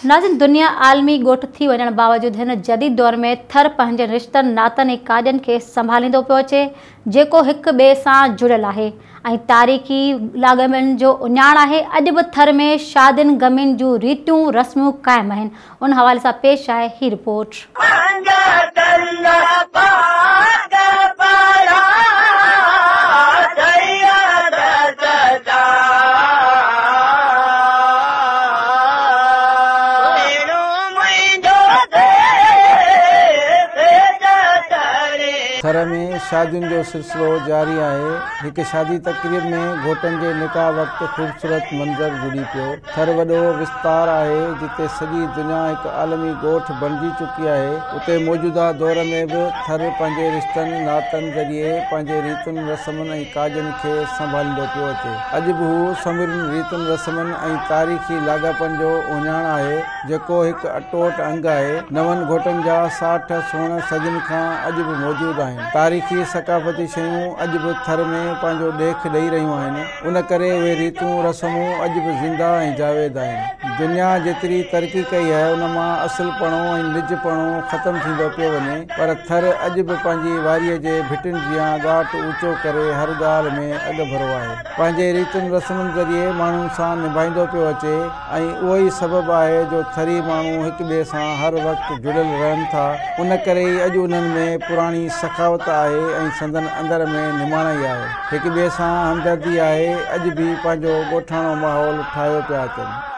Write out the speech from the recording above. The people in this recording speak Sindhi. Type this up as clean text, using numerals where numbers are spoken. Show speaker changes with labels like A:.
A: ناظرين دنيا عالمي ڳوٺ ٿي وڃڻ باوجود هن جديد دور ۾ ٿر پنهنجن رشتن، ناتن ۽ ڪاڄن کي سنڀاليندو پيو اچي، جيڪو هڪ ٻئي سان جڙيل آهي ۽ تاريخي لاڳاپن جو اهڃاڻ آهي. اڄ به ٿر ۾ شادين غمين جون ريتون رسمون قائم آهن. ان حوالي سان پيش آهي هي رپورٽ.
B: ٿر ۾ شادين جو سلسلو جاري آهي. هڪ شادي تقريب ۾ گهوٽن جي نڪاح وقت خوبصورت منظر جڙي پيو. ٿر وڏو وستار آهي، جتي سڄي دنيا هڪ عالمي ڳوٺ بڻجي چڪي آهي، اتي موجوده دور ۾ به ٿر پنهنجي رشتن ناتن ذريعي پنهنجي ريتن رسمن ۽ ڪاڄن کي سنڀاليندو پيو اچي. اڄ به هو سمورين ريتن رسمن ۽ تاريخي لاڳاپن جو اهڃاڻ آهي، جيڪو هڪ اٽوٽ انگ آهي. نون گهوٽن جا ساٺ سوڻ صدين کان اڄ به موجود آهن. تاريخي ثقافتي شيون اڄ به ٿر ۾ پنهنجو ڏيک ڏئي رهيون آهن. ان ڪري اهي ريتون رسمون اڄ به زنده ۽ جاويد آهن. دنيا جيتري ترقي ڪئي آهي، ان مان اصل پڻو ۽ نج پڻو ختم ٿيندو پيو وڃي. پر ٿر اڄ به پنهنجي واريء جي ڀٽن جيان ڳاٽ اوچو ڪري هر ڳالهه ۾ اڳڀرو آهي. پنهنجي ريتن رسمن ذريعي ماڻهن سان نڀائيندو پيو اچي ۽ اهو ئي سبب آهي جو ٿري ماڻهو هڪ ٻئي سان هر وقت جڙيل رهن ٿا. ان ڪري ئي اڄ انهن ۾ پراڻي سخاوت آهي ۽ سندن اندر ۾ نماڻائي آهي. هڪ ٻئي سان همدردي آهي. اڄ به پنهنجو ڳوٺاڻو ماحول ٺاهيو پيا اچن.